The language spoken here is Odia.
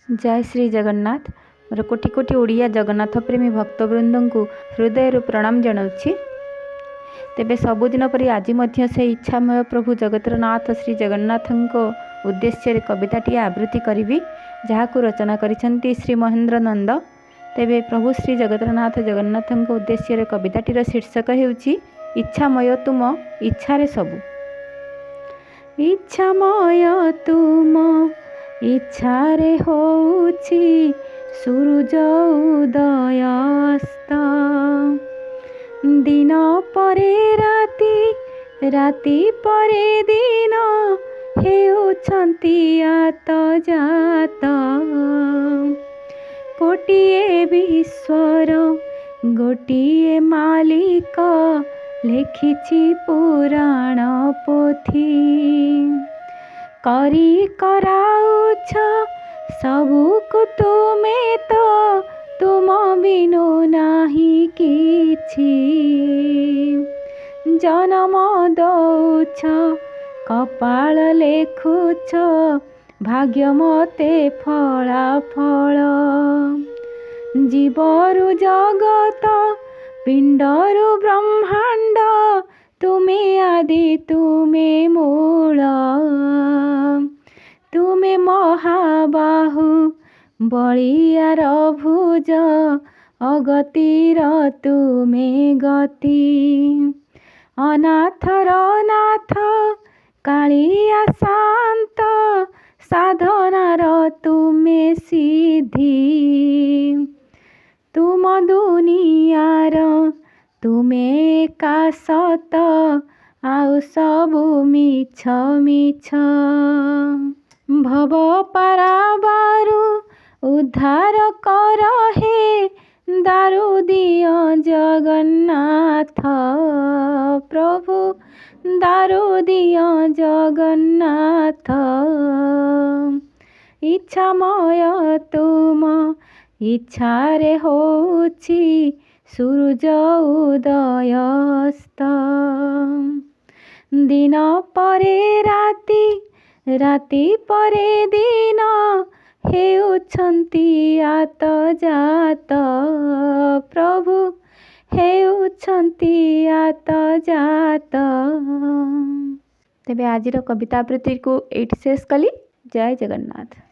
ଜୟ ଶ୍ରୀ ଜଗନ୍ନାଥ। ମୋର କୋଟି କୋଟି ଓଡ଼ିଆ ଜଗନ୍ନାଥ ପ୍ରେମୀ ଭକ୍ତବୃନ୍ଦଙ୍କୁ ହୃଦୟରୁ ପ୍ରଣାମ ଜଣାଉଛି। ତେବେ ସବୁଦିନ ପରି ଆଜି ମଧ୍ୟ ସେ ଇଚ୍ଛାମୟ ପ୍ରଭୁ ଜଗତର ନାଥ ଶ୍ରୀ ଜଗନ୍ନାଥଙ୍କ ଉଦ୍ଦେଶ୍ୟରେ କବିତାଟିଏ ଆବୃତ୍ତି କରିବି, ଯାହାକୁ ରଚନା କରିଛନ୍ତି ଶ୍ରୀ ମହେନ୍ଦ୍ର ନନ୍ଦ। ତେବେ ପ୍ରଭୁ ଶ୍ରୀ ଜଗତର ନାଥ ଜଗନ୍ନାଥଙ୍କ ଉଦ୍ଦେଶ୍ୟରେ କବିତାଟିର ଶୀର୍ଷକ ହେଉଛି ଇଚ୍ଛାମୟ ତୁମ ଇଚ୍ଛାରେ ସବୁ। ଇଚ୍ଛାମୟ ତୁମ ଇଚ୍ଛାରେ ହଉଛି ସୂରୁଜ ଉଦୟ ଅସ୍ତ। ଦିନ ପରେ ରାତି, ରାତି ପରେ ଦିନ, ହେଉଛନ୍ତି ଆତଯାତ। ଗୋଟିଏ ବିଶ୍ୱର ଗୋଟିଏ ମାଲିକ, ଲେଖିଛି ପୁରାଣ ପୋଥି। କରି କରାଉଛ ସବୁକୁ ତୁମେ ତ, ତୁମ ବିନୁ ନାହିଁ କିଛି। ଜନମ ଦଉଛ, କପାଳ ଲେଖୁଛ, ଭାଗ୍ୟ ମତେ ଫଳାଫଳ। ଜୀବରୁ ଜଗତ, ପିଣ୍ଡରୁ ବ୍ରହ୍ମାଣ୍ଡ, ତୁମେ ଆଦି ତୁମେ ମୂଳ। ତୁମେ ମହାବାହୁ ବଳିଆର ଭୁଜ, ଅଗତିର ତୁମେ ଗତି। ଅନାଥର ନାଥ କାଳିଆ ଶାନ୍ତ, ସାଧନାର ତୁମେ ସିଦ୍ଧି। ତୁମ ଦୁନିଆର ତୁମେ ଏକା ସତ, ଆଉ ସବୁ ମିଛ ମିଛ। ଭବ ପାରାବାରୁ ଉଦ୍ଧାର କର ହେ ଦାରୁ ଦିଅ ଜଗନ୍ନାଥ, ପ୍ରଭୁ ଦାରୁ ଦିଅ ଜଗନ୍ନାଥ। ଇଚ୍ଛାମୟ ତୁମ ଇଚ୍ଛାରେ ହଉଛି ସୂରୁଜ ଉଦୟ ଅସ୍ତ। ଦିନ ପରେ ରାତି, ରାତି ପରେ ଦିନ, ହେଉଛନ୍ତି ଆତଯାତ। ପ୍ରଭୁ ହେଉଛନ୍ତି ଆତଯାତ। ତେବେ ଆଜିର କବିତା ଆବୃତ୍ତିକୁ ଏଇଠି ଶେଷ କଲି। ଜୟ ଜଗନ୍ନାଥ।